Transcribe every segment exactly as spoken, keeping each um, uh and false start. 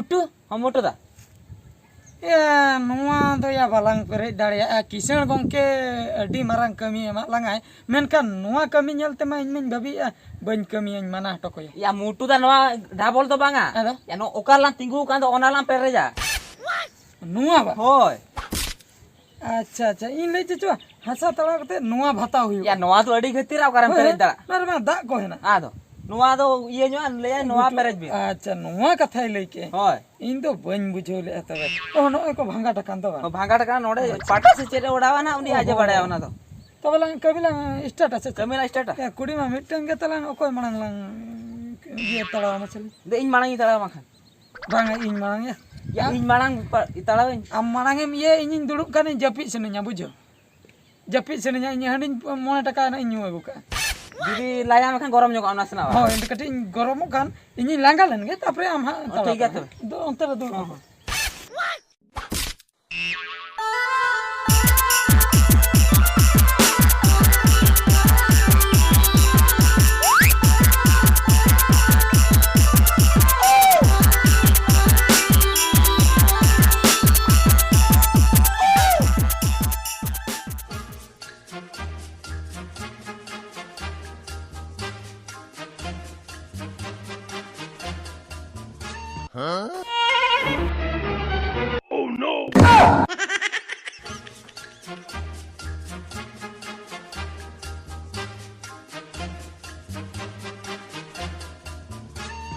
ᱢᱩᱴᱩ, ᱦᱚᱸ ᱢᱩᱴᱩ ᱫᱟ᱾ ᱮ, ᱱᱚᱣᱟ ᱫᱚ ᱭᱟ ᱵᱟᱞᱟᱝ ᱯᱮᱨᱮᱡ ᱫᱟᱲᱮᱭᱟᱜᱼᱟ᱾ ᱠᱤᱥᱟᱹᱬ ᱜᱚᱢᱠᱮ ᱟᱹᱰᱤ ᱢᱟᱨᱟᱝ ᱠᱟᱹᱢᱤ ᱮᱢᱟᱜ ᱞᱟᱝᱟᱭ, ᱢᱮᱱᱠᱷᱟᱱ ᱱᱚᱣᱟ ᱠᱟᱹᱢᱤ ᱧᱮᱞ ᱛᱮᱢᱟ ᱤᱧ ᱢᱟᱧ ᱵᱷᱟᱹᱵᱤᱭᱮᱫᱼᱟ, ᱵᱟᱹᱧ ᱠᱟᱹᱢᱤᱭᱟᱹᱧ, ᱢᱟᱱᱟ ᱦᱚᱴᱚ ᱠᱟᱭᱟ᱾ ᱭᱟ ᱢᱩᱴᱩ ᱫᱟ, ᱱᱚᱣᱟ ᱰᱷᱟᱵᱚᱞ ᱫᱚ ᱵᱟᱝᱟ᱾ ᱟᱫᱚ? ᱭᱟ, ᱱᱚ-, ᱚᱠᱟ ᱨᱮᱞᱟᱝ ᱛᱤᱸᱜᱩ ᱟᱠᱟᱱ ᱫᱚ, ᱚᱱᱟ ᱞᱟᱝ ᱯᱮᱨᱮᱡᱟ᱾ ᱱᱚᱣᱟ ᱵᱟ? ᱦᱳᱭ᱾ ᱟᱪᱪᱷᱟ, ᱟᱪᱪᱷᱟ, ᱤᱧ ᱞᱟᱹᱭ ᱪᱮᱫ ᱪᱚ, ᱦᱟᱥᱟ ᱛᱟᱲᱟᱣ ᱠᱟᱛᱮ ᱱᱚᱣᱟ ᱵᱷᱟᱛᱟᱣ ᱦᱩᱭᱩᱜᱼᱟ᱾ ᱭᱟ, ᱱᱚᱣᱟ ᱫᱚ ᱟᱹᱰᱤ ᱠᱷᱟᱹᱛᱤᱨ, ᱚᱠᱟᱨᱮᱢ ᱦᱳᱭ, ᱯᱮᱨᱮᱡ ᱦᱳᱭ᱾ ᱫᱟᱲᱮᱭᱟᱜᱼᱟ? ᱟᱨ ᱵᱟᱝ, ᱫᱟᱜ ᱠᱚ ᱦᱮᱱᱟᱜ᱾ ᱟᱫᱚ, ᱱᱚᱣᱟ ᱫᱚ ᱤᱭᱟᱹ ᱧᱚᱜ ᱮᱢ ᱞᱟᱹᱭᱟ, ᱱᱚᱣᱟ ᱜᱷᱩᱴᱩ-, ᱯᱮᱨᱮᱡ ᱵᱤᱱ᱾ ᱟᱪᱪᱷᱟ, ᱱᱚᱣᱟ ᱠᱟᱛᱷᱟᱭ ᱞᱟᱹᱭ ᱠᱮᱫ᱾ ᱦᱳᱭ᱾ ᱤᱧ ᱫᱚ ᱵᱟᱹᱧ ᱵᱩᱡᱷᱟᱹᱣ ᱞᱮᱫᱼᱟ ᱛᱚᱵᱮ᱾ ᱚ, ᱱᱚᱜᱼᱚᱭ ᱠᱚ ᱵᱷᱟᱸᱜᱟᱴ ᱟᱠᱟᱱ ᱫᱚ ᱵᱟᱝ? ᱚ, ᱵᱷᱟᱸᱜᱟᱴ ᱟᱠᱟᱱᱟ, ᱱᱚᱰᱮ ᱟᱪᱪᱷᱟ᱾ ᱯᱟᱴᱟ ᱥᱮ ᱪᱮᱫ ᱮ ᱚᱰᱟᱣᱟ ᱱᱟᱦᱟᱜ, ᱩᱱᱤ ᱚ, ᱟᱡ ᱮ ᱦᱚᱸ, ᱵᱟᱲᱟᱭᱟ ᱦᱚᱸ᱾ ᱚᱱᱟ ᱫᱚ᱾ ᱛᱚᱵᱮ ᱞᱟᱝ ᱠᱟᱹᱢᱤ ᱞᱟᱝ start ᱟ ᱥᱮ ᱪᱮᱫ? ᱠᱟᱹᱢᱤ ᱞᱟᱝ start ᱟ᱾ ᱮ, ᱠᱩᱲᱤ ᱢᱟ ᱢᱤᱫᱴᱟᱝ ᱜᱮ ᱛᱟᱞᱟᱝ, ᱚᱠᱚᱭ ᱢᱟᱲᱟᱝ ᱞᱟᱝ ᱤᱭᱟᱹ ᱛᱟᱲᱟᱣᱟ ᱢᱟᱥᱮ ᱞᱟᱹᱭ? ᱫᱮ, ᱤᱧ ᱢᱟᱲᱟᱝ ᱤᱧ ᱛᱟᱲᱟᱣᱟ ᱵᱟᱝᱠᱷᱟᱱ᱾ ᱵᱟᱝᱟ, ᱤᱧ ᱢᱟᱲᱟᱝ ᱮ᱾ ᱭᱟ, ᱤᱧ ᱢᱟᱲᱟᱝ ᱯᱟ-, ᱛᱟᱲᱟᱣᱟᱹᱧ᱾ ᱟᱢ ᱢᱟᱲᱟᱝ ᱮᱢ ᱤᱭᱟᱹᱭᱟ, ᱤᱧᱤᱧ ᱫᱩᱲᱩᱵ ᱠᱷᱟᱱᱤᱧ ᱡᱟᱹᱯᱤᱫ ᱥᱟᱱᱟᱧᱟ, ᱵᱩᱡᱷᱟᱹᱣ? ᱡᱟᱹᱯᱤᱫ ᱥᱟᱱᱟᱧᱟ, ᱤᱧ ᱦᱟᱺᱰᱤᱧ ᱢᱚᱬᱮ ᱴᱟᱠᱟ ᱨᱮᱱᱟᱜ ᱤᱧ ᱧᱩ ᱟᱹᱜᱩ ᱠᱟᱜᱼᱟ᱾ ᱡᱩᱫᱤ ᱞᱟᱭᱟ ᱢᱮᱠᱷᱟᱱ ᱜᱚᱨᱚᱢ ᱧᱚᱜᱚᱜᱼᱟ ᱚᱱᱟ ᱥᱮᱱᱟᱜ᱾ ᱦᱳᱭ, ᱮᱱᱛᱮ ᱠᱟᱹᱴᱤᱡ ᱤᱧ ᱜᱚᱨᱚᱢᱚᱜ ᱠᱷᱟᱱ ᱤᱧᱤᱧ ᱞᱟᱸᱜᱟ ᱞᱮᱱ ᱜᱮ, ᱛᱟᱨᱯᱚᱨᱮ ᱟᱢ ᱦᱟᱸᱜ ᱚ, ᱛᱟᱲᱟᱣ ᱴᱷᱤᱠ ᱜᱮᱭᱟ ᱛᱟᱞᱟᱝ ᱛᱚᱵᱮ᱾ ᱢᱮ᱾ ᱫᱚ ᱚᱱᱛᱮ ᱨᱮ ᱫᱩᱲᱩᱵ ᱦᱚᱸ, ᱢᱮ᱾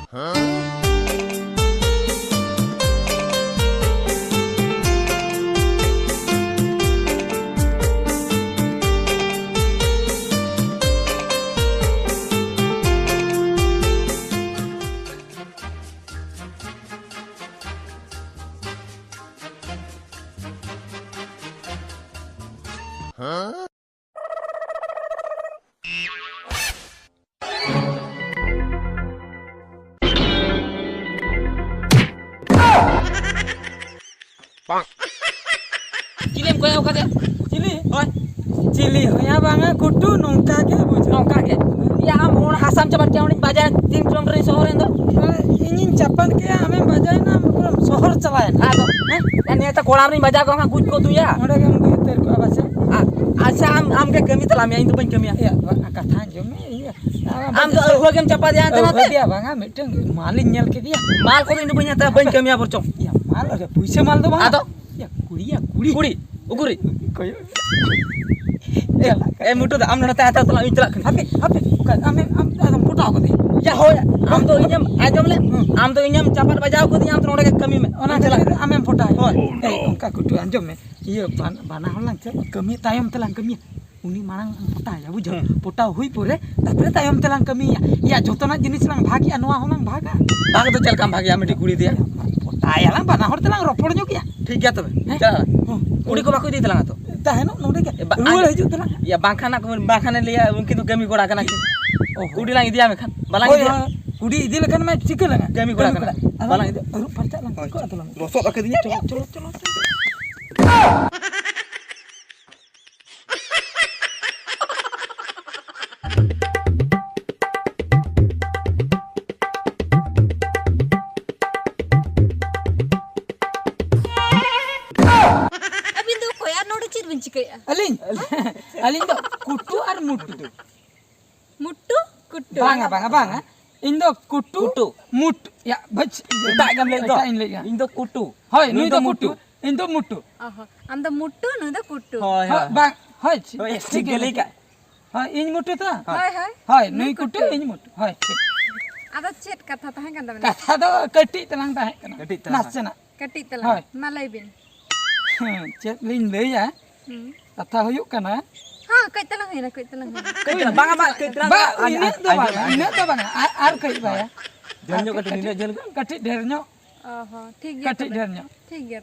ᱦᱚᱸ᱾ ᱪᱤᱞᱤᱢ ᱠᱚᱭᱚᱜ ᱠᱟᱫᱮᱭᱟ? ᱪᱤᱞᱤ? ᱦᱳᱭ᱾ ᱪᱤᱞᱤ ᱦᱚᱸᱭᱟ ᱵᱟᱝᱟ, ᱠᱩᱴᱩ, ᱱᱚᱝᱠᱟ ᱜᱮ ᱵᱩᱡᱷᱟᱹᱣ᱾ ᱱᱚᱝᱠᱟ ᱜᱮ? ᱭᱟ, ᱟᱢ ᱚᱱᱟ ᱦᱟᱥᱟᱢ ᱪᱟᱯᱟᱫ ᱠᱮᱭᱟ, ᱚᱸᱰᱮᱧ ᱵᱟᱡᱟᱭᱟ ᱛᱤᱱ ᱠᱤᱞᱳᱢᱤᱴᱟᱨ ᱥᱚᱦᱚᱨ ᱨᱮᱱ ᱫᱚ᱾ ᱤᱧᱤᱧ ᱪᱟᱯᱟᱫ ᱠᱮᱭᱟ, ᱟᱢᱮᱢ ᱵᱟᱡᱟᱭᱮᱱᱟ, ᱟᱢ ᱯᱩᱨᱟᱹᱢ ᱥᱚᱦᱚᱨ ᱪᱟᱞᱟᱣᱮᱱᱟ᱾ ᱟᱫᱚ, ᱦᱮᱸ? ᱟᱨ ᱱᱤᱭᱟᱹ ᱛᱚ ᱠᱚᱲᱟ ᱨᱤᱧ ᱵᱟᱡᱟᱣ ᱠᱚ ᱠᱷᱟᱱ ᱜᱩᱡ ᱠᱚ ᱩᱛᱩᱭᱟ᱾ ᱚᱸᱰᱮ ᱜᱮᱢ ᱜᱩᱡ ᱩᱛᱟᱹᱨ ᱠᱚᱜᱼᱟ ᱯᱟᱥᱮ᱾ ᱟ-, ᱟᱪᱪᱷᱟ, ᱟᱢ, ᱟᱢ ᱜᱮ ᱠᱟᱹᱢᱤ ᱛᱟᱞᱟᱝ ᱢᱮ, ᱤᱧ ᱫᱚ ᱵᱟᱹᱧ ᱠᱟᱹᱢᱤᱭᱟ᱾ ᱤᱭᱟᱹ, ᱵᱟ-, ᱠᱟᱛᱷᱟ ᱟᱸᱡᱚᱢ ᱢᱮ, ᱤᱭᱟᱹ᱾ ᱟᱢ ᱫᱚ ᱟᱹᱣᱦᱟᱹ ᱜᱮᱢ ᱪᱟᱯᱟᱫᱮᱭᱟ ᱦᱟᱱᱛᱮ ᱟᱹᱣᱦᱟᱹ ᱱᱟᱛᱮ᱾ ᱫᱮᱭᱟ ᱵᱟᱝᱟ, ᱢᱤᱫᱴᱟᱝ ᱢᱟᱞᱤᱧ ᱧᱮᱞ ᱠᱮᱫᱮᱭᱟ᱾ ᱢᱟᱞ ᱠᱚᱫᱚ ᱤᱧ ᱫᱚ ᱵᱟᱹᱧ ᱦᱟᱛᱟᱣᱟ, ᱵᱟᱹᱧ ᱠᱟᱹᱢᱤᱭᱟ ᱵᱚᱨᱪᱚᱝ᱾ ᱤᱭᱟᱹ, ᱢᱟᱞ ᱨᱮ ᱯᱩᱭᱥᱟᱹ ᱢᱟᱞ ᱫᱚ ᱵᱟᱝ᱾ ᱟᱫᱚ? ᱤᱭᱟᱹ, ᱠᱩᱲᱤᱭᱟ, ᱠᱩᱲᱤ᱾ ᱠᱩᱲᱤ? ᱩᱠᱩᱨᱤᱡ? ᱠᱚᱭᱚᱜ᱾ ᱮ, ᱮ, ᱢᱩᱴᱩ ᱫᱟ, ᱟᱢ ᱱᱚᱰᱮ ᱛᱟᱦᱮᱸ ᱦᱟᱛᱟᱲ ᱛᱟᱞᱟᱝ, ᱤᱧ ᱪᱟᱞᱟᱜ ᱠᱟᱹᱱᱟᱹᱧ᱾ ᱦᱟᱯᱮ, ᱦᱟᱯᱮ, ᱚᱠᱟ, ᱟᱢᱮᱢ, ᱟᱢ ᱟᱫᱚᱢ ᱯᱚᱴᱟᱣ ᱠᱟᱫᱮᱭᱟ? ᱭᱟ, ᱦᱳᱭ, ᱟᱢ ᱫᱚ ᱤᱧᱮᱢ ᱟᱸᱡᱚᱢ ᱞᱮ? ᱦᱩᱸ᱾ ᱟᱢ ᱫᱚ ᱤᱧᱮᱢ ᱪᱟᱯᱟᱫ ᱵᱟᱡᱟᱣ ᱠᱟᱹᱫᱤᱧᱟ, ᱟᱢ ᱫᱚ ᱱᱚᱰᱮ ᱜᱮ ᱠᱟᱹᱢᱤ ᱢᱮ᱾ ᱚᱱᱟ ᱤᱧ ᱪᱟᱞᱟᱜ ᱠᱷᱟᱹᱛᱤᱨ ᱠᱟᱹᱱᱟᱹᱧ᱾ ᱟᱢᱮᱢ ᱯᱚᱴᱟᱣ᱾ ᱦᱳᱭ᱾ ᱮᱭ, ᱚᱱᱠᱟ ᱠᱩᱴᱩ, ᱟᱸᱡᱚᱢ ᱢᱮ᱾ ᱤᱭᱟᱹ, ᱵᱟᱱ-, ᱵᱟᱱᱟ ᱦᱚᱲ ᱞᱟᱝ ᱪᱮᱫ ᱠᱟᱹᱢᱤ ᱛᱟᱭᱚᱢ ᱛᱮᱞᱟᱝ ᱠᱟᱹᱢᱤᱭᱟ᱾ ᱩᱱᱤ ᱢᱟᱲᱟᱝ ᱯᱚᱴᱟᱣᱮᱭᱟ, ᱵᱩᱡᱷᱟᱹᱣ? ᱦᱩᱸ᱾ ᱯᱚᱴᱟᱣ ᱦᱩᱭ ᱯᱚᱨᱮ, ᱛᱟᱨᱯᱚᱨᱮ ᱛᱟᱭᱚᱢ ᱛᱮᱞᱟᱝ ᱠᱟᱹᱢᱤᱭᱟ᱾ ᱭᱟ, ᱡᱚᱛᱚᱱᱟᱜ ᱡᱤᱱᱤᱥ ᱞᱟᱝ ᱵᱷᱟᱜᱽ ᱮᱜᱼᱟ, ᱱᱚᱣᱟ ᱦᱚᱸᱞᱟᱝ ᱵᱷᱟᱜᱟ᱾ ᱵᱷᱟᱜᱽ ᱫᱚ ᱪᱮᱫ ᱞᱮᱠᱟᱢ ᱵᱷᱟᱜᱮᱭᱟ ᱢᱤᱫᱴᱤᱡ ᱠᱩᱲᱤ ᱛᱮᱭᱟ? ᱯᱚᱴᱟᱭᱟᱞᱟᱝ, ᱵᱟᱱᱟ ᱦᱚᱲ ᱛᱮᱞᱟᱝ ᱨᱚᱯᱚᱲ ᱧᱚᱜ ᱜᱮᱭᱟ᱾ ᱴᱷᱤᱠ ᱜᱮᱭᱟ ᱛᱚᱵᱮ, ᱦᱮᱸ? ᱪᱟᱞᱟᱜ ᱟᱞᱟᱝ᱾ ᱦᱚᱸ᱾ ᱠᱩᱲᱤ ᱠᱚ ᱵᱟᱠᱚ ᱤᱫᱤ ᱛᱟᱞᱟᱝᱟ ᱛᱚ? ᱛᱟᱦᱮᱱᱚᱜ ᱱᱚᱰᱮ ᱜᱮ᱾ ᱮ, ᱵᱟ-, ᱨᱩᱣᱟᱹᱲ ᱟᱸᱡ-, ᱦᱤᱡᱩᱜ ᱛᱟᱞᱟᱝ᱾ ᱭᱟ, ᱵᱟᱝᱠᱷᱟᱱ ᱱᱟᱜ ᱠᱚ ᱢᱮᱱ, ᱵᱟᱝᱠᱷᱟᱱᱮ ᱞᱟᱹᱭᱟ, "ᱩᱱᱠᱤᱱ ᱫᱚ ᱠᱟᱹᱢᱤ ᱠᱚᱲᱟ ᱠᱟᱱᱟ ᱠᱤᱱ᱾ ᱚ ᱦᱚᱸ᱾ ᱠᱩᱲᱤ ᱞᱟᱝ ᱤᱫᱤᱭᱟ ᱢᱮᱠᱷᱟᱱ, ᱵᱟᱞᱟᱝ ᱦᱳᱭ, ᱤᱫᱤᱭᱟ?" ᱦᱳᱭ᱾ ᱠᱩᱲᱤ ᱤᱫᱤ ᱞᱮᱠᱷᱟᱱ ᱢᱟ ᱪᱤᱠᱟᱹ ᱞᱟᱝᱟ? ᱠᱟᱹᱢᱤ ᱠᱚᱲᱟ ᱠᱟᱹᱢᱤ ᱠᱟᱱᱟ᱾ ᱠᱚᱲᱟ᱾ ᱟᱫᱚ ᱵᱟᱞᱟᱝ ᱤᱫᱤ᱾ ᱟᱹᱨᱩᱵ ᱯᱷᱟᱨᱪᱟᱜ ᱞᱟᱝ᱾ ᱦᱳᱭ᱾ ᱴᱷᱤᱠᱚᱜᱼᱟ ᱛᱟᱞᱟᱝ᱾ ᱞᱚᱥᱚᱫ ᱟᱠᱟᱫᱤᱧᱟ᱾ ᱪᱚᱞᱚ, ᱪᱚᱞᱚ, ᱪᱚᱞᱚ᱾ ᱟᱹᱵᱤᱱ ᱫᱚ ᱚᱠᱚᱭ ᱟᱨ ᱱᱚᱰᱮ ᱪᱮᱫ ᱵᱤᱱ ᱪᱤᱠᱟᱹᱭᱮᱫᱼᱟ? ᱟᱹᱞᱤᱧ? ᱟᱹᱞᱤᱧ ᱫᱚ ᱠᱩᱴᱩ ᱟᱨ ᱢᱩᱴᱩ᱾ ᱢᱩᱴᱩ? ᱠᱩᱴᱩ? ᱵᱟᱝᱟ, ᱵᱟᱝᱟ, ᱵᱟᱝᱟ᱾ ᱤᱧ ᱫᱚ ᱠᱩᱴᱩ, ᱠᱩᱴᱩ᱾ ᱢᱩᱴ-, ᱭᱟ, ᱵᱟᱪ-, ᱮᱴᱟᱜ ᱜᱮᱢ ᱞᱟᱹᱭᱮᱫ ᱫᱚ᱾ ᱮᱴᱟᱜ ᱤᱧ ᱞᱟᱹᱭᱮᱫᱼᱟ᱾ ᱤᱧ ᱫᱚ ᱠᱩᱴᱩ᱾ ᱦᱳᱭ, ᱱᱩᱭ ᱱᱩᱭ ᱫᱚ ᱫᱚ ᱢᱩᱴᱩ᱾ ᱢᱩᱴᱩ᱾ ᱤᱧ ᱫᱚ ᱢᱩᱴᱩ᱾ ᱚ ᱦᱚᱸ᱾ ᱟᱢ ᱫᱚ ᱢᱩᱴᱩ, ᱱᱩᱭ ᱫᱚ ᱠᱩᱴᱩ᱾ ᱦᱳᱭ, ᱦᱳᱭ, ᱦᱳᱭ᱾ ᱵᱟᱝ, ᱦᱳᱭ, ᱴᱷᱤᱠ, ᱦᱳᱭ, ᱴᱷᱤᱠ ᱴᱷᱤᱠ ᱜᱮ ᱜᱮ ᱞᱟᱹᱭ ᱞᱟᱹᱭ ᱠᱟᱜ᱾ ᱦᱳᱭ, ᱤᱧ ᱢᱩᱴᱩ ᱛᱚ? ᱦᱳᱭ, ᱦᱳᱭ᱾ ᱦᱳᱭ, ᱱᱩᱭ ᱱᱩᱭ ᱠᱩᱴᱩ, ᱠᱩᱴᱩ᱾ ᱤᱧ ᱢᱩᱴᱩ᱾ ᱦᱳᱭ, ᱴᱷᱤᱠ᱾ ᱟᱫᱚ ᱪᱮᱫ ᱠᱟᱛᱷᱟ ᱛᱟᱦᱮᱸ ᱠᱟᱱ ᱛᱟᱵᱮᱱᱟ? ᱠᱟᱛᱷᱟ ᱫᱚ ᱠᱟᱹᱴᱤᱡ ᱛᱟᱞᱟᱝ ᱛᱟᱦᱮᱸ ᱠᱟᱱᱟ᱾ ᱠᱟᱹᱴᱤᱡ ᱛᱟᱞᱟᱝ᱾ ᱱᱟᱥᱮᱱᱟᱜ᱾ ᱠᱟᱹᱴᱤᱡ ᱛᱟᱞᱟᱝ᱾ ᱦᱳᱭ᱾ ᱢᱟ ᱞᱟᱹᱭ ᱵᱤᱱ᱾ ᱦᱮᱸ, ᱪᱮᱫ ᱞᱤᱧ ᱞᱟᱹᱭᱟ? ᱦᱩᱸ᱾ ᱠᱟᱛᱷᱟ ᱦᱩᱭᱩᱜ ᱠᱟᱱᱟ᱾ ᱦᱮᱸ, ᱠᱟᱹᱡ ᱛᱟᱞᱟᱝ ᱦᱩᱭᱱᱟ, ᱠᱟᱹᱡ ᱛᱟᱞᱟᱝ ᱦᱩᱭᱱᱟ᱾ ᱠᱟᱹᱡ ᱛᱟᱞᱟᱝ, ᱵᱟᱝᱟ, ᱵᱟᱝ, ᱠᱟᱹᱡ ᱛᱟᱞᱟᱝ ᱵᱟ, ᱟᱸᱡᱚᱢ, ᱤᱱᱟᱹᱜ ᱫᱚ ᱟᱸᱡᱚᱢ, ᱵᱟᱝᱟ, ᱟᱸᱡᱚᱢ᱾ ᱤᱱᱟᱹᱜ ᱫᱚ ᱵᱟᱝᱟ᱾ ᱟᱨ, ᱟᱨ ᱠᱟᱹᱡ ᱵᱟᱭᱟ᱾ ᱰᱷᱮᱨ ᱧᱚᱜ ᱟᱨ ᱠᱟᱹᱴᱤᱡ, ᱠᱟᱹᱴᱤᱡ, ᱱᱤᱱᱟᱹᱜ ᱡᱷᱟᱹᱞ ᱠᱟᱱᱟ? ᱠᱟᱹᱴᱤᱡ ᱰᱷᱮᱨ ᱧᱚᱜ᱾ ᱚ ᱦᱚᱸ, ᱴᱷᱤᱠ ᱜᱮᱭᱟ ᱠᱟᱹᱴᱤᱡ ᱛᱚᱵᱮ᱾ ᱰᱷᱮᱨ ᱧᱚᱜ᱾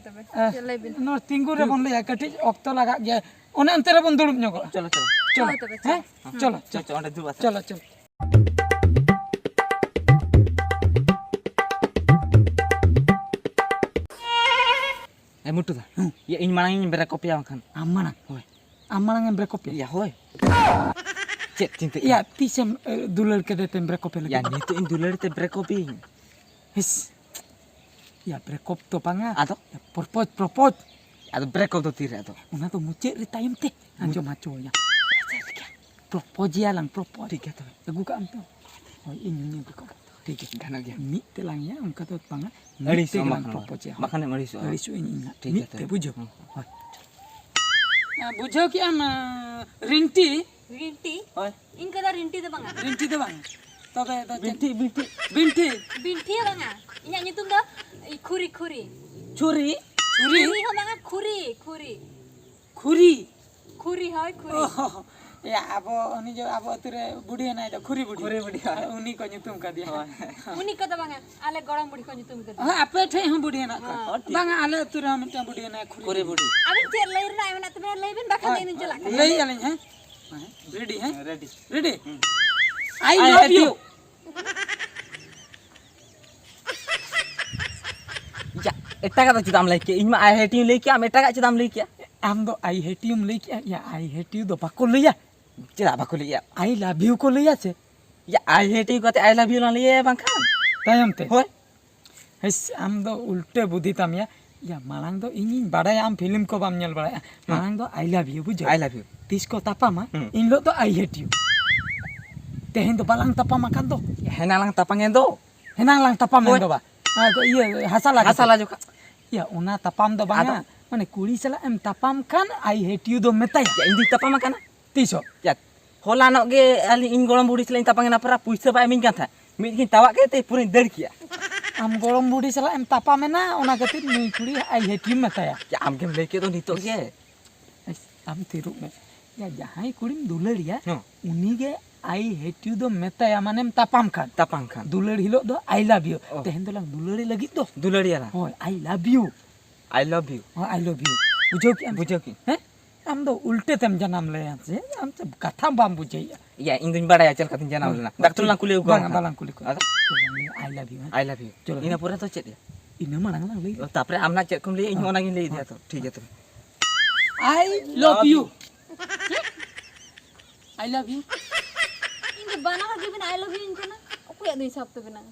ᱪᱮᱫ ᱞᱟᱹᱭ ᱵᱤᱱ? ᱮ, ᱱᱚᱣᱟ ᱛᱤᱸᱜᱩ ᱨᱮᱵᱚᱱ ᱞᱟᱹᱭᱟ, ᱠᱟᱹᱴᱤᱡ ᱚᱠᱛᱚ ᱞᱟᱜᱟᱜ ᱜᱮᱭᱟ᱾ ᱚᱱᱮ ᱚᱱᱛᱮ ᱨᱮᱵᱚᱱ ᱫᱩᱲᱩᱵ ᱧᱚᱜᱚᱜᱼᱟ᱾ ᱪᱚᱞᱚ, ᱪᱚᱞᱚ᱾ ᱪᱚᱞᱚ᱾ ᱦᱳᱭ ᱛᱚᱵᱮ, ᱦᱮᱸ? ᱪᱚᱞᱚ᱾ ᱪᱚᱞᱚ, ᱪᱚᱞᱚ, ᱪᱚᱞᱚ, ᱚᱸᱰᱮ ᱫᱩᱲᱩᱵ ᱟᱥᱮ᱾ ᱪᱚᱞᱚ, ᱪᱚᱞᱚ᱾ ᱮ, ᱢᱩᱴᱩ ᱫᱟ᱾ ᱦᱩᱸ᱾ ᱤᱭᱟᱹ, ᱤᱧ ᱢᱟᱲᱟᱝ ᱤᱧ ᱵᱨᱮᱠ ᱟᱯᱮᱭᱟ ᱵᱟᱝᱠᱷᱟᱱ᱾ ᱟᱢ ᱢᱟᱲᱟᱝ? ᱦᱳᱭ᱾ ᱟᱢ ᱢᱟᱲᱟᱝ ᱮᱢ ᱵᱨᱮᱠ ᱟᱯᱮᱭᱟ? ᱤᱭᱟᱹ, ᱦᱳᱭ᱾ ᱪᱮᱫ ᱪᱤᱱᱛᱟᱹᱜ ᱭᱟ, ᱠᱟᱱᱟ? ᱛᱤᱥᱮᱢ ᱮ, ᱫᱩᱞᱟᱹᱲ ᱠᱮᱫᱮ ᱛᱮᱢ ᱵᱨᱮᱠᱚᱯᱮ ᱞᱟᱹᱜᱤᱫ? ᱭᱟ, ᱱᱤᱛᱚᱜ ᱤᱧ ᱫᱩᱞᱟᱹᱲ ᱛᱮ ᱵᱨᱮᱠᱚᱯᱤᱧ᱾ ᱦᱤᱥ᱾ ᱭᱟ, ᱵᱨᱮᱠᱚᱯ ᱫᱚ ᱵᱟᱝᱟ᱾ ᱟᱫᱚ? ᱭᱟ, ᱯᱨᱚᱯᱳᱡᱽ, ᱯᱨᱚᱯᱳᱡᱽ᱾ ᱟᱫᱚ ᱵᱨᱮᱠᱚᱯ ᱫᱚ ᱛᱤᱨᱮ ᱟᱫᱚ? ᱚᱱᱟ ᱫᱚ ᱢᱩᱪᱟᱹᱫ ᱨᱮ ᱛᱟᱭᱚᱢ ᱛᱮ ᱟᱸᱡᱚᱢ ᱦᱚᱪᱚᱭᱟ᱾ ᱟᱪᱪᱷᱟ, ᱴᱷᱤᱠ ᱜᱮᱭᱟ᱾ ᱯᱨᱚᱯᱳᱡᱽ ᱭᱟᱞᱟᱝ, ᱯᱨᱚᱯᱳᱡᱽ᱾ ᱴᱷᱤᱠ ᱜᱮᱭᱟ ᱛᱚᱵᱮ᱾ ᱟᱹᱜᱩ ᱠᱟᱜ ᱟᱢ ᱛᱚ? ᱦᱳᱭ, ᱤᱧ ᱦᱚᱸᱧ ᱟᱹᱜᱩ ᱠᱟᱜᱼᱟ᱾ ᱴᱷᱤᱠ ᱜᱮᱭᱟ, ᱜᱟᱱᱚᱜ ᱜᱮᱭᱟ᱾ ᱢᱤᱫ ᱛᱮᱞᱟᱝ ᱭᱟ, ᱚᱱᱠᱟ ᱫᱚ ᱵᱟᱝᱟ᱾ ᱢᱤᱫ ᱟᱹᱲᱤᱥᱚᱜ ᱛᱮᱜᱮ ᱞᱟᱝ ᱵᱟᱠᱷᱟᱱ, ᱯᱨᱚᱯᱳᱡᱽ ᱭᱟ᱾ ᱵᱟᱠᱷᱟᱱᱮᱢ ᱟᱹᱲᱤᱥᱚᱜᱼᱟ᱾ ᱟᱹᱲᱤᱥᱚᱜ ᱟᱹᱧ ᱤᱧ ᱦᱟᱸᱜ᱾ ᱴᱷᱤᱠ ᱢᱤᱫ ᱜᱮᱭᱟ ᱛᱮ, ᱛᱚᱵᱮ᱾ ᱵᱩᱡᱷᱟᱹᱣ? ᱦᱩᱸ᱾ ᱦᱳᱭ᱾ ᱟ, ᱵᱩᱡᱷᱟᱹᱣ ᱠᱮᱜ ᱟᱢ, ᱟ, ᱨᱤᱱᱴᱤ? ᱨᱤᱱᱴᱤ? ᱦᱳᱭ᱾ ᱤᱧ ᱠᱚᱫᱚ ᱨᱤᱱᱴᱤ ᱫᱚ ᱵᱟᱝᱟ᱾ ᱨᱤᱱᱴᱤ ᱫᱚ ᱵᱟᱝ᱾ ᱛᱚᱵᱮ ᱫᱚ ᱪᱮᱫ? ᱵᱤᱱᱴᱷᱤ, ᱵᱤᱱᱴᱷᱤ᱾ ᱵᱤᱱᱴᱷᱤ? ᱵᱤᱱᱴᱷᱤ ᱦᱚᱸ ᱵᱟᱝᱟ᱾ ᱤᱧᱟᱹᱜ ᱧᱩᱛᱩᱢ ᱫᱚ ᱠᱷᱩᱨᱤ, ᱠᱷᱩᱨᱤ᱾ ᱪᱷᱩᱨᱤ? ᱠᱷᱩᱨᱤ ᱦᱚᱸ ᱵᱟᱝᱟ, ᱠᱷᱩᱨᱤ, ᱠᱷᱩᱨᱤ᱾ ᱠᱷᱩᱨᱤ? ᱠᱷᱩᱨᱤ, ᱦᱳᱭ, ᱠᱷᱩᱨᱤ᱾ ᱚ, ᱭᱟ, ᱟᱵᱚ ᱩᱱᱤ ᱡᱚ ᱟᱵᱚ ᱟᱹᱛᱩ ᱨᱮ ᱵᱩᱰᱷᱤ ᱦᱮᱱᱟᱭ ᱫᱚ, ᱠᱷᱩᱨᱤ ᱵᱩᱰᱷᱤ᱾ ᱠᱷᱩᱨᱤ ᱵᱩᱰᱷᱤ, ᱦᱳᱭ᱾ ᱟᱨ ᱩᱱᱤ ᱠᱚ ᱧᱩᱛᱩᱢ ᱠᱟᱫᱮᱭᱟ᱾ ᱦᱳᱭ᱾ ᱩᱱᱤ ᱠᱚᱫᱚ ᱵᱟᱝᱟ, ᱟᱞᱮ ᱜᱚᱲᱚᱢ ᱵᱩᱰᱷᱤ ᱠᱚ ᱧᱩᱛᱩᱢ ᱠᱟᱫᱮᱭᱟ᱾ ᱦᱳᱭ, ᱟᱯᱮ ᱴᱷᱮᱡ ᱦᱚᱸ ᱵᱩᱰᱷᱤ ᱦᱮᱱᱟᱜ ᱠᱚᱣᱟ᱾ ᱦᱚᱸ᱾ ᱵᱟᱝᱟ, ᱟᱞᱮ ᱟᱹᱛᱩ ᱨᱮᱦᱚᱸ ᱢᱤᱫᱴᱟᱝ ᱵᱩᱰᱷᱤ ᱦᱮᱱᱟᱭᱟ, ᱠᱷᱩᱨᱤ ᱠᱷᱩᱨᱤ ᱵᱩᱰᱷᱤ᱾ ᱵᱩᱰᱷᱤ᱾ ᱟᱵᱮᱱ ᱪᱮᱫ ᱞᱟᱹᱭ ᱨᱮᱱᱟᱜ ᱢᱮᱱᱟᱜ ᱛᱟᱵᱮᱱᱟ, ᱞᱟᱹᱭ ᱵᱮᱱ, ᱵᱟᱠᱷᱟᱱ ᱦᱳᱭ᱾ ᱞᱟᱹᱭ ᱞᱤᱧ ᱪᱟᱞᱟᱜ ᱠᱟᱱᱟ᱾ ᱞᱟᱹᱭ ᱟᱹᱞᱤᱧ, ᱦᱮᱸ? ᱦᱮᱸ, ᱨᱮᱰᱤ, ᱦᱮᱸ? ᱨᱮᱰᱤ᱾ ᱨᱮᱰᱤ? ᱦᱩᱸ᱾ I I love hate you. You. ᱭᱟ, ᱮᱴᱟᱜᱟᱜ ᱫᱚ ᱪᱮᱫᱟᱜ ᱮᱢ ᱞᱟᱹᱭ ᱠᱮᱜᱼᱟ? ᱤᱧ ᱢᱟ I hate you ᱞᱟᱹᱭ ᱠᱮᱜᱼᱟ, ᱟᱢ ᱮᱴᱟᱜᱟᱜ ᱪᱮᱫᱟᱜ ᱮᱢ ᱞᱟᱹᱭ ᱠᱮᱜᱼᱟ? ᱟᱢ ᱫᱚ I hate you ᱮᱢ ᱞᱟᱹᱭ ᱠᱮᱜᱼᱟ? ᱭᱟ, I hate you ᱫᱚ ᱵᱟᱠᱚ ᱞᱟᱹᱭᱟ᱾ ᱪᱮᱫᱟᱜ ᱵᱟᱠᱚ ᱞᱟᱹᱭᱟ? I love you ᱠᱚ ᱞᱟᱹᱭᱟ ᱥᱮ? ᱭᱟ, I hate you ᱠᱟᱛᱮ I love you ᱞᱟᱝ ᱞᱟᱹᱭᱟ ᱵᱟᱝᱠᱷᱟᱱ? ᱛᱟᱭᱚᱢ ᱛᱮ᱾ ᱦᱳᱭ᱾ ᱦᱮᱸᱥ, ᱟᱢ ᱫᱚ ᱩᱞᱴᱟᱹ ᱵᱩᱫᱷᱤ ᱛᱟᱢ ᱭᱟ᱾ ᱭᱟ, ᱢᱟᱲᱟᱝ ᱫᱚ ᱤᱧᱤᱧ ᱵᱟᱰᱟᱭᱟ ᱟᱢ ᱯᱷᱤᱞᱢ ᱠᱚ ᱵᱟᱢ ᱧᱮᱞ ᱵᱟᱲᱟᱭᱟ᱾ ᱦᱩᱸ᱾ ᱢᱟᱲᱟᱝ ᱫᱚ I love you, ᱵᱩᱡᱷᱟᱹᱣ? I love you᱾ ᱛᱤᱥ ᱠᱚ ᱛᱟᱯᱟᱢᱟ, ᱦᱩᱸ᱾ ᱤᱱ ᱦᱤᱞᱳᱜ ᱫᱚ I hate you᱾ ᱛᱮᱦᱮᱧ ᱫᱚ ᱵᱟᱞᱟᱝ ᱛᱟᱯᱟᱢ ᱟᱠᱟᱱ ᱫᱚ᱾ ᱦᱮᱱᱟᱝ ᱞᱟᱝ ᱛᱟᱯᱟᱢ ᱮᱱ ᱫᱚ᱾ ᱦᱮᱱᱟᱝ ᱞᱟᱝ ᱛᱟᱯᱟᱢ ᱮᱱ ᱦᱳᱭ᱾ ᱫᱚ ᱵᱟ᱾ ᱟᱨ ᱤᱭᱟᱹ, ᱦᱟᱥᱟ ᱞᱟ ᱦᱟᱥᱟ ᱡᱚᱠᱷᱟ᱾ ᱞᱟ ᱡᱚᱠᱷᱟ᱾ ᱭᱟ, ᱚᱱᱟ ᱛᱟᱯᱟᱢ ᱫᱚ ᱵᱟᱝᱟ᱾ ᱟᱫᱚ? ᱢᱟᱱᱮ, ᱠᱩᱲᱤ ᱥᱟᱞᱟᱜ ᱮᱢ ᱛᱟᱯᱟᱢ ᱠᱷᱟᱱ, I hate you ᱫᱚᱢ ᱢᱮᱛᱟᱭᱟ᱾ ᱭᱟ, ᱤᱧ ᱫᱩᱧ ᱛᱟᱯᱟᱢ ᱟᱠᱟᱱᱟ᱾ ᱛᱤᱥᱚᱜ? ᱭᱟ, ᱦᱚᱞᱟᱱᱚᱜ ᱜᱮ ᱟᱹᱞᱤᱧ, ᱤᱧ ᱜᱚᱲᱚᱢ ᱵᱩᱰᱷᱤ ᱥᱟᱞᱟᱜ ᱤᱧ ᱛᱟᱯᱟᱢ ᱮᱱᱟ, ᱯᱮᱨᱟ ᱯᱩᱭᱥᱟᱹ ᱵᱟᱭ ᱤᱢᱟᱹᱧ ᱠᱟᱱ ᱛᱟᱦᱮᱸᱫ᱾ ᱢᱤᱫ ᱜᱷᱤᱧ ᱛᱟᱣᱟᱜ ᱠᱮᱫ ᱛᱮ ᱯᱩᱨᱟᱹᱧ ᱫᱟᱹᱲ ᱠᱮᱜᱼᱟ᱾ ᱟᱢ ᱜᱚᱲᱚᱢ ᱵᱩᱰᱷᱤ ᱥᱟᱞᱟᱜ ᱮᱢ ᱛᱟᱯᱟᱢ ᱮᱱᱟ, ᱚᱱᱟ ᱠᱷᱟᱹᱛᱤᱨ ᱱᱩᱭ ᱠᱩᱲᱤ I hate you ᱢᱮᱛᱟᱭᱟ᱾ ᱭᱟ, ᱟᱢ ᱜᱮᱢ ᱞᱟᱹᱭ ᱠᱮᱫ ᱫᱚ ᱱᱤᱛᱚᱜ ᱜᱮ᱾ ᱟᱢ ᱛᱷᱤᱨᱚᱜ ᱢᱮ᱾ ᱭᱟ, ᱡᱟᱦᱟᱸᱭ ᱠᱩᱲᱤᱢ ᱫᱩᱞᱟᱹᱲᱤᱭᱟ, ᱦᱮᱸ᱾ ᱩᱱᱤ ᱜᱮ I hate you ᱫᱚ ᱢᱮᱛᱟᱭᱟ, ᱢᱟᱱᱮᱢ ᱛᱟᱯᱟᱢ ᱠᱷᱟᱱ᱾ ᱛᱟᱯᱟᱢ ᱠᱷᱟᱱ᱾ ᱫᱩᱞᱟᱹᱲ ᱦᱤᱞᱳᱜ ᱫᱚ I love you᱾ ᱚ᱾ ᱛᱮᱦᱮᱧ ᱫᱚᱞᱟᱝ ᱫᱩᱞᱟᱹᱲᱤ ᱞᱟᱹᱜᱤᱫ ᱫᱚ᱾ ᱫᱩᱞᱟᱹᱲᱤᱭᱟ ᱞᱟᱝ᱾ ᱦᱳᱭ, I love you᱾ I love you᱾ ᱦᱳᱭ, I love you᱾ ᱵᱩᱡᱷᱟᱹᱣ ᱠᱮᱜᱼᱟᱢ? ᱵᱩᱡᱷᱟᱹᱣ ᱠᱮᱜᱼᱟᱹᱧ᱾ ᱦᱮᱸ? ᱟᱢ ᱫᱚ ᱩᱞᱴᱟᱹ ᱛᱮᱢ ᱡᱟᱱᱟᱢ ᱞᱮᱱᱟ ᱥᱮ? ᱟᱢ ᱪᱮᱫ ᱠᱟᱛᱷᱟ ᱵᱟᱢ ᱵᱩᱡᱷᱟᱹᱣᱮᱜᱼᱟ? ᱭᱟ, ᱤᱧ ᱫᱩᱧ ᱵᱟᱲᱟᱭᱟ ᱪᱮᱫ ᱞᱮᱠᱟᱛᱤᱧ ᱡᱟᱱᱟᱢ ᱦᱳᱭ᱾ ᱞᱮᱱᱟ᱾ ᱵᱟᱝ, ᱰᱟᱠᱛᱚᱨ ᱞᱟᱝ ᱠᱩᱞᱤ ᱟᱹᱜᱩ ᱠᱚᱣᱟ ᱵᱟᱝ, ᱦᱟᱸᱜ᱾ ᱵᱟᱞᱟᱝ ᱠᱩᱞᱤ ᱠᱚᱣᱟ᱾ ᱟᱫᱚ? I love you, ᱦᱮᱸ? I love you᱾ ᱪᱚᱞᱚ, ᱤᱱᱟᱹ ᱦᱮᱸ᱾ ᱯᱚᱨᱮ ᱫᱚ ᱪᱮᱫ ᱭᱟ? ᱤᱱᱟᱹ ᱢᱟᱲᱟᱝ ᱞᱟᱝ ᱞᱟᱹᱭ ᱚ, ᱛᱟᱯᱚᱨᱮ ᱟᱢ ᱱᱟᱜ ᱪᱮᱫ ᱠᱚᱢ ᱞᱟᱹᱭᱟ, ᱤᱧ ᱦᱚᱸ ᱦᱮᱸ᱾ ᱚᱱᱟᱜᱤᱧ ᱞᱟᱹᱭ ᱤᱫᱤᱭᱟ ᱛᱚ᱾ ᱴᱷᱤᱠ ᱜᱮᱭᱟ ᱛᱚᱵᱮ᱾ I love you᱾ I love you. ᱤᱧ ᱫᱚ ᱵᱟᱱᱟ ᱦᱚᱲ ᱜᱮᱵᱤᱱ I love you ᱤᱧ ᱠᱟᱱᱟ᱾ ᱚᱠᱚᱭᱟᱜ ᱫᱚᱧ ᱥᱟᱵ ᱛᱟᱵᱤᱱᱟ?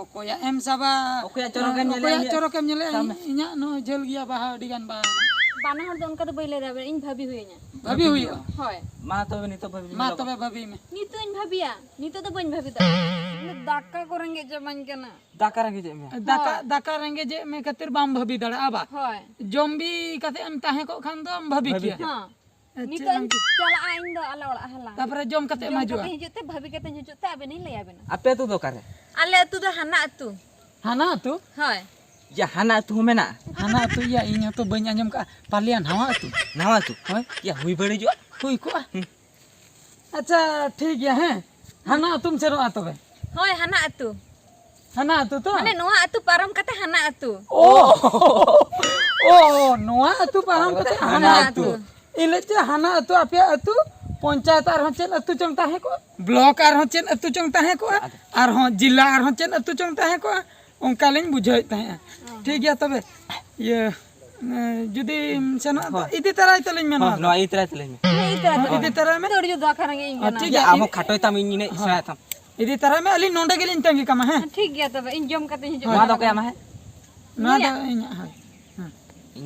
ᱚᱠᱚᱭᱟᱜ ᱮᱢ ᱥᱟᱵᱟ? ᱚᱠᱚᱭᱟᱜ ᱪᱚᱨᱚᱠᱮᱢ ᱧᱮᱞᱮᱜᱼᱟ? ᱚᱠᱚᱭᱟᱜ ᱪᱚᱨᱚᱠᱮᱢ ᱧᱮᱞᱮᱜᱼᱟ? ᱥᱟᱵ ᱢᱮ᱾ ᱤᱧᱟᱹᱜ ᱱᱚᱜᱼᱚᱭ ᱡᱷᱟᱹᱞ ᱜᱮᱭᱟ ᱵᱟᱦᱟ ᱟᱹᱰᱤ ᱜᱟᱱ ᱵᱟᱦᱟ ᱢᱮᱱᱟᱜᱼᱟ᱾ ᱵᱟᱱᱟ ᱦᱚᱲ ᱫᱚ ᱚᱱᱠᱟ ᱫᱚ ᱵᱟᱹᱧ ᱞᱟᱹᱭ ᱫᱟᱲᱮᱭᱟᱜᱼᱟ, ᱤᱧ ᱵᱷᱟᱵᱤ ᱦᱩᱭᱟᱹᱧᱟ᱾ ᱵᱷᱟᱵᱤ ᱦᱩᱭᱩᱜᱼᱟ? ᱦᱳᱭ᱾ ᱢᱟ ᱛᱚᱵᱮ ᱱᱤᱛᱚᱜ ᱵᱷᱟᱵᱤ ᱢᱟ ᱛᱚᱵᱮ ᱵᱷᱟᱵᱤ ᱢᱮ᱾ ᱱᱤᱛᱚᱜ ᱤᱧ ᱵᱷᱟᱵᱤᱭᱟ, ᱱᱤᱛᱚᱜ ᱫᱚ ᱵᱟᱹᱧ ᱵᱷᱟᱵᱤ ᱫᱟᱲᱮᱭᱟᱜᱼᱟ᱾ ᱫᱟᱠᱟ ᱠᱚ ᱨᱮᱸᱜᱮᱡ ᱪᱟᱵᱟᱧ ᱠᱟᱱᱟ᱾ ᱫᱟᱠᱟ ᱨᱮᱸᱜᱮᱡ ᱢᱮ? ᱫᱟᱠᱟ, ᱦᱳᱭ᱾ ᱫᱟᱠᱟ ᱨᱮᱸᱜᱮᱡ ᱢᱮ ᱠᱷᱟᱹᱛᱤᱨ ᱵᱟᱢ ᱵᱷᱟᱵᱤ ᱫᱟᱲᱮᱭᱟᱜᱼᱟ ᱵᱟ? ᱦᱳᱭ᱾ ᱡᱚᱢ ᱵᱤ ᱠᱟᱛᱮ ᱮᱢ ᱛᱟᱦᱮᱸ ᱠᱚᱜ ᱠᱷᱟᱱ ᱫᱚᱢ ᱵᱷᱟᱵᱤ ᱵᱷᱟᱵᱤ ᱠᱮᱭᱟ᱾ ᱠᱮᱭᱟ᱾ ᱦᱮᱸ᱾ ᱟᱪᱪᱷᱟ, ᱱᱤᱛᱚᱜ ᱤᱧ ᱟᱢ ᱪᱟᱞᱟᱜᱼᱟ ᱤᱧ ᱫᱚ ᱟᱞᱮ ᱚᱲᱟᱜ ᱦᱟᱞᱟᱝ᱾ ᱛᱟᱯᱚᱨᱮ ᱡᱚᱢ ᱠᱟᱛᱮ ᱮᱢ ᱡᱚᱢ ᱦᱤᱡᱩᱜᱼᱟ? ᱠᱟᱛᱮ ᱦᱤᱡᱩᱜ ᱛᱮ, ᱵᱷᱟᱵᱤ ᱠᱟᱛᱮ ᱦᱤᱡᱩᱜ ᱛᱮ ᱟᱵᱮᱱ ᱤᱧ ᱞᱟᱹᱭ ᱟᱵᱮᱱᱟ᱾ ᱟᱯᱮ ᱟᱹᱛᱩ ᱫᱚ ᱚᱠᱟᱨᱮ? ᱟᱞᱮ ᱟᱹᱛᱩ ᱫᱚ ᱦᱟᱱᱟ ᱟᱹᱛᱩ᱾ ᱦᱟᱱᱟ ᱟᱹᱛᱩ? ᱦᱳᱭ᱾ ᱭᱟ, ᱦᱟᱱᱟ ᱟᱹᱛᱩ ᱦᱚᱸ ᱢᱮᱱᱟᱜᱼᱟ? ᱦᱟᱱᱟ ᱟᱹᱛᱩ, ᱭᱟ, ᱤᱧ ᱦᱚᱸᱛᱚ ᱵᱟᱹᱧ ᱟᱸᱡᱚᱢ ᱠᱟᱜᱼᱟ᱾ ᱯᱟᱞᱮᱭᱟ ᱱᱟᱣᱟ ᱟᱹᱛᱩ? ᱱᱟᱣᱟ ᱟᱹᱛᱩ? ᱦᱳᱭ᱾ ᱭᱟ, ᱦᱩᱭ ᱵᱟᱹᱲᱤᱡᱚᱜᱼᱟ᱾ ᱦᱩᱭ ᱠᱚᱜᱼᱟ᱾ ᱦᱩᱸ᱾ ᱟᱪᱪᱷᱟ, ᱴᱷᱤᱠ ᱜᱮᱭᱟ, ᱦᱮᱸ᱾ ᱦᱟᱱᱟ ᱟᱹᱛᱩᱢ ᱥᱮᱱᱚᱜᱼᱟ ᱛᱚᱵᱮ? ᱦᱳᱭ, ᱦᱟᱱᱟ ᱟᱹᱛᱩ᱾ ᱦᱟᱱᱟ ᱟᱹᱛᱩ ᱛᱚ? ᱢᱟᱱᱮ ᱱᱚᱣᱟ ᱟᱹᱛᱩ ᱯᱟᱨᱚᱢ ᱠᱟᱛᱮ ᱦᱟᱱᱟ ᱟᱹᱛᱩ᱾ ᱳ, ᱳ, ᱱᱚᱣᱟ ᱟᱹᱛᱩ ᱯᱟᱨᱚᱢ ᱠᱟᱛᱮ ᱦᱟᱱᱟ ᱦᱟᱱᱟ ᱟᱹᱛᱩ᱾ ᱟᱹᱛᱩ᱾ ᱤᱧ ᱞᱟᱹᱭᱮᱫ ᱛᱮ ᱦᱟᱱᱟ ᱟᱹᱛᱩ ᱟᱯᱮᱭᱟᱜ ᱟᱹᱛᱩ, ᱯᱚᱧᱪᱟᱭᱮᱛ ᱟᱨᱦᱚᱸ ᱪᱮᱫ ᱟᱹᱛᱩ ᱪᱚᱝ ᱛᱟᱦᱮᱸ ᱠᱚᱜᱼᱟ? ᱵᱞᱚᱠ ᱟᱨᱦᱚᱸ ᱪᱮᱫ ᱟᱹᱛᱩ ᱪᱚᱝ ᱛᱟᱦᱮᱸ ᱠᱚᱜᱼᱟ? ᱟᱨᱦᱚᱸ ᱡᱤᱞᱟ ᱟᱨᱦᱚᱸ ᱪᱮᱫ ᱟᱹᱛᱩ ᱪᱚᱝ ᱛᱟᱦᱮᱸ ᱠᱚᱜᱼᱟ? ᱚᱱᱠᱟ ᱞᱤᱧ ᱵᱩᱡᱷᱟᱹᱣᱮᱫ ᱛᱟᱦᱮᱸᱜᱼᱟ᱾ ᱚ᱾ ᱴᱷᱤᱠ ᱜᱮᱭᱟ ᱛᱚᱵᱮ, ᱤᱭᱟᱹ, ᱮ, ᱡᱩᱫᱤᱢ ᱥᱮᱱᱚᱜᱼᱟ ᱛᱚ ᱦᱳᱭ᱾ ᱤᱫᱤ ᱛᱟᱨᱟᱭ ᱛᱟᱞᱤᱧ ᱢᱮ ᱦᱳᱭ, ᱱᱚᱣᱟ ᱫᱚ᱾ ᱱᱚᱣᱟ ᱤᱫᱤ ᱛᱟᱨᱟᱭ ᱛᱟᱞᱤᱧ ᱢᱮ᱾ ᱦᱮᱸ, ᱤᱫᱤ ᱛᱟᱨᱟᱭ ᱦᱳᱭ, ᱛᱟᱞᱤᱧ ᱤᱫᱤ ᱢᱮ᱾ ᱛᱟᱨᱟᱭ ᱢᱮ᱾ ᱛᱚ ᱟᱹᱰᱤ ᱡᱳᱨ ᱫᱚᱨᱠᱟᱨ ᱜᱮ ᱤᱧ ᱦᱳᱭ, ᱠᱟᱱᱟ᱾ ᱴᱷᱤᱠ ᱴᱷᱤᱠ ᱜᱮᱭᱟ, ᱜᱮᱭᱟ, ᱟᱢ ᱦᱳᱭ᱾ ᱦᱚᱸ ᱠᱷᱟᱴᱚᱭ ᱛᱟᱢ, ᱤᱧ ᱮᱱᱮᱡ ᱦᱳᱭ᱾ ᱥᱮᱬᱟᱭ ᱛᱟᱢ᱾ ᱤᱫᱤ ᱛᱟᱨᱟᱭ ᱢᱮ, ᱟᱹᱞᱤᱧ ᱱᱚᱸᱰᱮ ᱜᱮᱞᱤᱧ ᱛᱟᱺᱜᱤ ᱠᱟᱢᱟ, ᱦᱮᱸ? ᱦᱮᱸ, ᱴᱷᱤᱠ ᱜᱮᱭᱟ ᱛᱚᱵᱮ, ᱤᱧ ᱡᱚᱢ ᱠᱟᱛᱮ ᱦᱤᱡᱩᱜ ᱦᱳᱭ᱾ ᱠᱟᱱᱟ᱾ ᱱᱚᱣᱟ ᱫᱚ ᱚᱠᱚᱭᱟᱜ ᱢᱟ ᱦᱮᱸ? ᱱᱚᱣᱟ ᱫᱚ ᱤᱧᱟᱜ? ᱤᱧᱟᱜ, ᱦᱳᱭ᱾ ᱦᱮᱸ᱾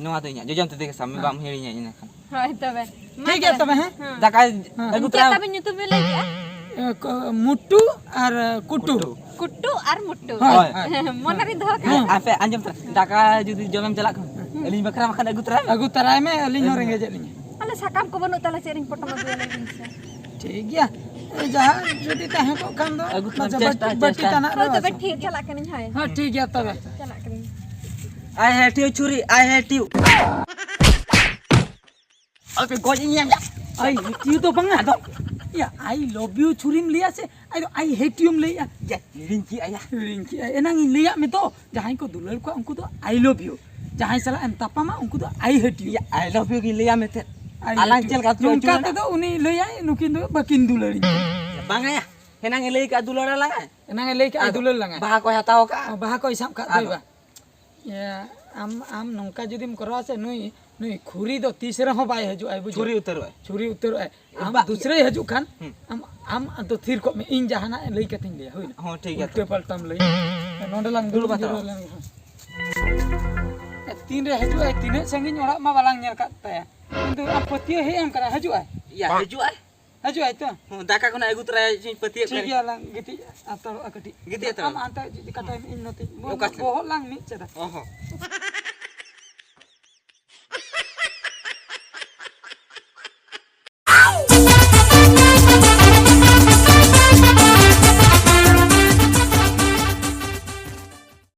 ᱱᱚᱣᱟ ᱫᱚ ᱤᱧᱟᱜ, ᱡᱚᱡᱚᱢ ᱛᱤ ᱛᱮᱜᱮ ᱥᱟᱵ ᱢᱮ, ᱦᱮᱸ᱾ ᱵᱟᱢ ᱦᱤᱲᱤᱧᱟ ᱤᱱᱟᱹ ᱠᱷᱟᱱ᱾ ᱦᱳᱭ ᱛᱚᱵᱮ᱾ ᱢᱟ ᱴᱷᱤᱠ ᱜᱮᱭᱟ ᱛᱚᱵᱮ᱾ ᱛᱚᱵᱮ, ᱦᱮᱸ? ᱦᱮᱸ᱾ ᱫᱟᱠᱟ ᱟᱹᱜᱩ ᱪᱮᱫ ᱛᱚᱨᱟᱭ ᱢᱮ᱾ ᱛᱟᱵᱤᱱ ᱧᱩᱛᱩᱢ ᱵᱤᱱ ᱞᱟᱹᱭ ᱠᱮᱜᱼᱟ? ᱮ, ᱠᱚ-, ᱢᱩᱴᱩ ᱟᱨ, ᱮ, ᱠᱩᱴᱩ᱾ ᱠᱩᱴᱩ᱾ ᱠᱩᱴᱩ ᱟᱨ ᱢᱩᱴᱩ᱾ ᱦᱳᱭ, ᱦᱳᱭ᱾ ᱢᱚᱱᱮ ᱨᱤᱧ ᱫᱚᱦᱚ ᱠᱟᱜᱼᱟ᱾ ᱦᱮᱸ᱾ ᱟᱯᱮ ᱟᱸᱡᱚᱢ ᱛᱟᱨᱟ, ᱫᱟᱠᱟ ᱡᱩᱫᱤ ᱡᱚᱢᱮᱢ ᱪᱟᱞᱟᱜ ᱠᱷᱟᱱ, ᱦᱮᱸ᱾ ᱟᱹᱞᱤᱧ ᱵᱟᱠᱷᱨᱟ ᱵᱟᱠᱷᱟᱱ ᱟᱹᱜᱩ ᱛᱚᱨᱟᱭ ᱢᱮ᱾ ᱟᱹᱜᱩ ᱛᱚᱨᱟᱭ ᱢᱮ, ᱟᱹᱞᱤᱧ ᱦᱚᱸ ᱦᱮᱸ᱾ ᱨᱮᱸᱜᱮᱡᱮᱫ ᱞᱤᱧᱟ᱾ ᱟᱞᱮ ᱥᱟᱠᱟᱢ ᱠᱚ ᱵᱟᱹᱱᱩᱜ ᱛᱟᱞᱮ, ᱪᱮᱫ ᱨᱤᱧ ᱯᱚᱴᱚᱢ ᱟᱹᱜᱩᱭᱟ, ᱞᱟᱹᱭ ᱵᱤᱱ ᱥᱮ? ᱴᱷᱤᱠ ᱜᱮᱭᱟ, ᱮ, ᱡᱟᱦᱟᱸ ᱡᱩᱫᱤ ᱛᱟᱦᱮᱸ ᱠᱚᱜ ᱠᱷᱟᱱ ᱫᱚ, ᱟᱹᱜᱩ ᱛᱚᱨᱟᱭ ᱢᱮ, ᱢᱟᱡᱷᱮ ᱪᱮᱥᱴᱟ, ᱵᱟᱹᱴᱤ, ᱵᱟᱹᱴᱤ ᱪᱮᱥᱴᱟ᱾ ᱛᱟᱱᱟᱜ ᱦᱳᱭ, ᱨᱮ ᱛᱚᱵᱮ ᱥᱮ᱾ ᱴᱷᱤᱠ, ᱪᱟᱞᱟᱜ ᱠᱟᱹᱱᱟᱹᱧ, ᱦᱳᱭ᱾ ᱦᱮᱸ, ᱴᱷᱤᱠ ᱜᱮᱭᱟ ᱛᱚᱵᱮ᱾ ᱪᱟᱞᱟᱜ ᱠᱟᱹᱱᱟᱹᱧ᱾ I hate you, ᱪᱷᱩᱨᱤ, I hate you. ᱟᱯᱮ ᱜᱚᱡ ᱤᱧ ᱮᱢ᱾ I hate you ᱫᱚ ᱵᱟᱝᱟ, ᱟᱫᱚ, ᱭᱟ, I love you ᱪᱷᱩᱨᱤᱢ ᱞᱟᱹᱭᱟ ᱥᱮ, ᱟᱫᱚ I hate youᱢ ᱞᱟᱹᱭᱟ? ᱭᱟ, ᱦᱤᱲᱤᱧ ᱠᱮᱜᱼᱟ ᱭᱟ᱾ ᱦᱤᱲᱤᱧ ᱠᱮᱜᱼᱟ᱾ ᱮᱱᱟᱝ ᱤᱧ ᱞᱟᱹᱭᱟᱫ ᱢᱮ ᱫᱚ, ᱡᱟᱦᱟᱸᱭ ᱠᱚ ᱫᱩᱞᱟᱹᱲ ᱠᱚᱣᱟ, ᱩᱱᱠᱩ ᱫᱚ I love you᱾ ᱡᱟᱦᱟᱸᱭ ᱥᱟᱞᱟᱜ ᱮᱢ ᱛᱟᱯᱟᱢᱟ, ᱩᱱᱠᱩ ᱫᱚ I hate you᱾ ᱭᱟ, I love you ᱜᱤᱧ ᱞᱟᱹᱭᱟ ᱢᱮᱱᱛᱮ᱾ I hate you᱾ ᱟᱞᱟᱝ ᱪᱮᱫ ᱞᱮᱠᱟ ᱪᱚ ᱱᱚᱝᱠᱟ ᱟᱹᱪᱩᱨᱮᱱᱟ? ᱛᱮᱫᱚ ᱩᱱᱤ ᱞᱟᱹᱭᱟᱭ, ᱱᱩᱠᱤᱱ ᱫᱚ ᱵᱟᱹᱠᱤᱱ ᱫᱩᱞᱟᱹᱲᱤᱧ ᱠᱟᱱᱟ᱾ ᱵᱟᱝᱟ ᱭᱟ, ᱮᱱᱟᱝ ᱮ ᱞᱟᱹᱭ ᱠᱮᱜᱼᱟ ᱫᱩᱞᱟᱹᱲ ᱟᱞᱟᱝ ᱟᱭ᱾ ᱮᱱᱟᱝ ᱮ ᱞᱟᱹᱭ ᱠᱮᱜᱼᱟ ᱟᱫᱚ ᱫᱩᱞᱟᱹᱲ ᱞᱟᱝ ᱟᱭ᱾ ᱵᱟᱦᱟ ᱠᱚᱭ ᱦᱟᱛᱟᱣ ᱠᱟᱜᱼᱟ᱾ ᱚ, ᱵᱟᱦᱟ ᱠᱚᱭ ᱥᱟᱵ ᱠᱟᱜ ᱟᱫᱚ᱾ ᱫᱚᱭ ᱵᱟ᱾ ᱭᱟ, ᱟᱢ ᱟᱢ ᱱᱚᱝᱠᱟ ᱡᱩᱫᱤᱢ ᱠᱚᱨᱟᱣᱟ ᱥᱮ, ᱱᱩᱭ ᱱᱩᱭ ᱠᱷᱩᱨᱤ ᱫᱚ ᱛᱤᱥ ᱨᱮᱦᱚᱸ ᱵᱟᱭ ᱦᱤᱡᱩᱜᱼᱟ, ᱵᱩᱡᱷᱟᱹᱣ? ᱪᱷᱩᱨᱤ ᱩᱛᱟᱹᱨᱚᱜᱼᱟᱭ᱾ ᱪᱷᱩᱨᱤ ᱩᱛᱟᱹᱨᱚᱜᱼᱟᱭ᱾ ᱟᱢ ᱵᱟᱦ᱾ ᱫᱩᱥᱨᱟᱭ ᱦᱤᱡᱩᱜ ᱠᱷᱟᱱ, ᱦᱩᱸ᱾ ᱟᱢ ᱟᱢ ᱫᱚ ᱛᱷᱤᱨ ᱠᱚᱜ ᱢᱮ, ᱤᱧ ᱡᱟᱦᱟᱱᱟᱜ ᱞᱟᱹᱭ ᱠᱟᱛᱮᱧ ᱞᱟᱹᱭᱟ, ᱦᱩᱭᱱᱟ? ᱦᱚᱸ, ᱴᱷᱤᱠ ᱜᱮᱭᱟ ᱩᱞᱴᱟᱹ ᱛᱚ᱾ ᱯᱟᱞᱴᱟᱢ ᱞᱟᱹᱭᱟ᱾ ᱱᱚᱸᱰᱮ ᱞᱟᱝ ᱫᱩᱲᱩᱵ ᱫᱩᱲᱩᱵ ᱦᱟᱛᱟᱲᱚᱜᱼᱟ᱾ ᱡᱤᱨᱟᱹᱣ ᱞᱮᱱ ᱜᱮ, ᱦᱚᱸ᱾ ᱛᱤᱱᱨᱮ ᱦᱤᱡᱩᱜᱼᱟᱭ, ᱛᱤᱱᱟᱹᱜ ᱥᱟᱺᱜᱤᱧ ᱚᱲᱟᱜ ᱢᱟ ᱵᱟᱞᱟᱝ ᱧᱮᱞ ᱠᱟᱫ ᱛᱟᱭᱟ, ᱠᱤᱱᱛᱩ ᱟᱢ ᱯᱟᱹᱛᱭᱟᱹᱣ ᱦᱮᱡ ᱮᱢ ᱠᱟᱱᱟ, ᱦᱤᱡᱩᱜᱼᱟᱭ? ᱭᱟ, ᱦᱤᱡᱩᱜᱼᱟᱭ? ᱦᱤᱡᱩᱜᱼᱟᱭ ᱛᱚ? ᱦᱚᱸ, ᱫᱟᱠᱟ ᱠᱷᱚᱱᱟᱜ ᱟᱹᱜᱩ ᱛᱚᱨᱟᱭᱟ, ᱤᱧ ᱯᱟᱹᱛᱭᱟᱹᱜ ᱴᱷᱤᱠ ᱠᱟᱱᱟ᱾ ᱜᱮᱭᱟ, ᱞᱟᱝ ᱜᱤᱛᱤᱡ ᱦᱟᱛᱟᱲᱚᱜᱼᱟ ᱠᱟᱹᱴᱤᱡ᱾ ᱜᱤᱛᱤᱡ ᱦᱟᱛᱟᱲᱚᱜᱼᱟ᱾ ᱟᱢ ᱦᱟᱱᱛᱮ ᱡᱩᱫᱤ ᱠᱟᱴᱟᱭ ᱢᱮ, ᱤᱧ ᱱᱚᱛᱮᱧ ᱵᱚᱦᱚᱜ, ᱚᱠᱟ ᱥᱮᱫ? ᱵᱚᱦᱚᱜ ᱞᱟᱝ ᱢᱤᱫ ᱪᱮᱫᱟ᱾ ᱚ ᱦᱚᱸ᱾